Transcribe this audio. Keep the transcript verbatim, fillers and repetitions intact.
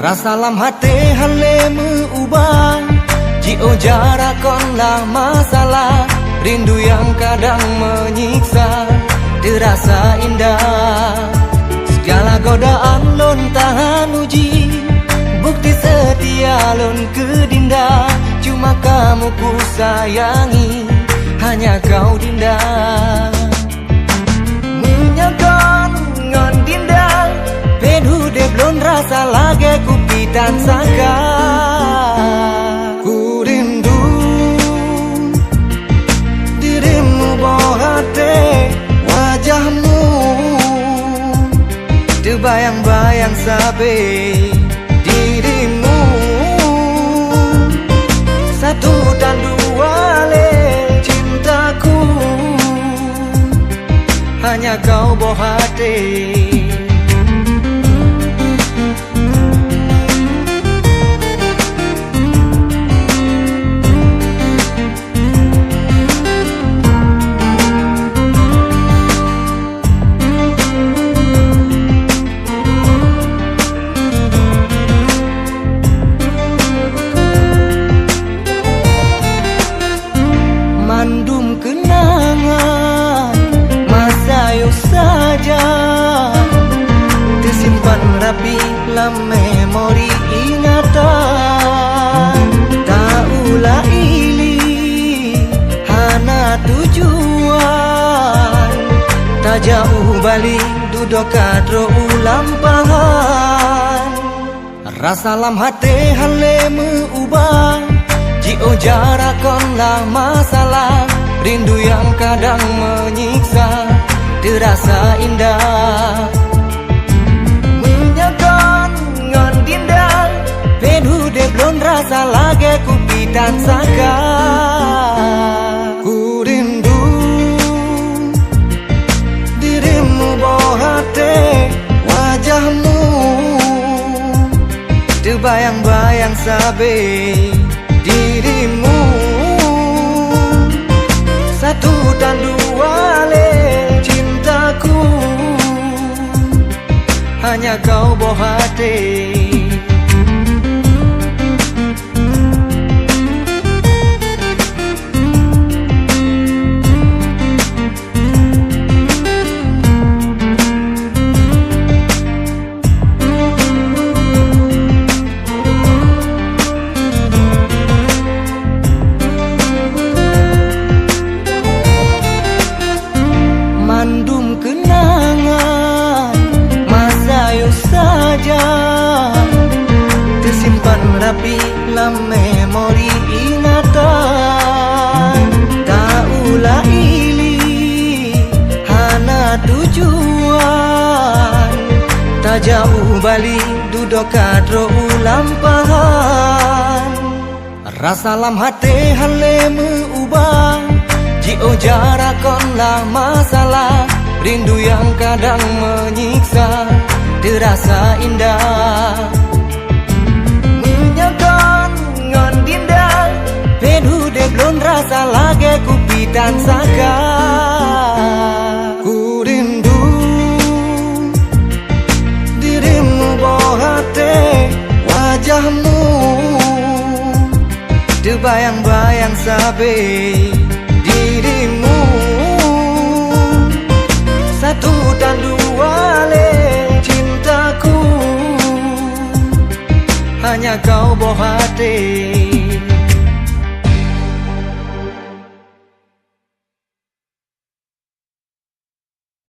Rasa lam até hana lé meu-ubah, jiôh jarak kon lam masalah. Rindu nyang kadang meunyiksa, teurasa indah. Segala godaan lôn tahan uji, bukti seutia lôn keu Dinda. Cuma kamu kusayangi, hanya kau Dinda. Meunyoe kon ngon Dinda, peuet udeb lôn rasa lagée kupi tan saka. Kurindu dirimu boh até, wajahmu teubayang-bayang sabe. Dirimu satu dan dua lé cintaku, hanya kau boh até. Mandum keunangan masa yoh saja teusimpan rapi lam memori ingatan. Taula ili hana tujuan, tajak u Bali dudoe ka trok u lampahan. Rasa lam até hana lé meu-ubah, jiôh jarak kon lam masalah. Rindu nyang kadang meunyiksa, teurasa indah. Meunyoe kon ngon Dinda, peuet udeb lôn rasa lagée kupi tan saka. Kurindu dirimu boh até, wajahmu teubayang-bayang sabe. Dirimu satu dan dua lé cintaku, hanya kau boh até. Mandum keunangan masa yoh saja teusimpan rapi lam memori ingatan. Taula ili hana tujuan, tajak u Bali dudoe ka trok u lampahan. Rasa lam até hana lé meu-ubah, jiôh jarak kon lam masalah. Rindu nyang kadang meunyiksa, teurasa indah. Meunyoe kon ngon Dinda, peuet udeb lôn rasa lagée kupi tan saka. Kurindu dirimu boh até, wajahmu teubayang-bayang sabe. Dirimu satu dan dua lé cintaku, hanya kau boh até.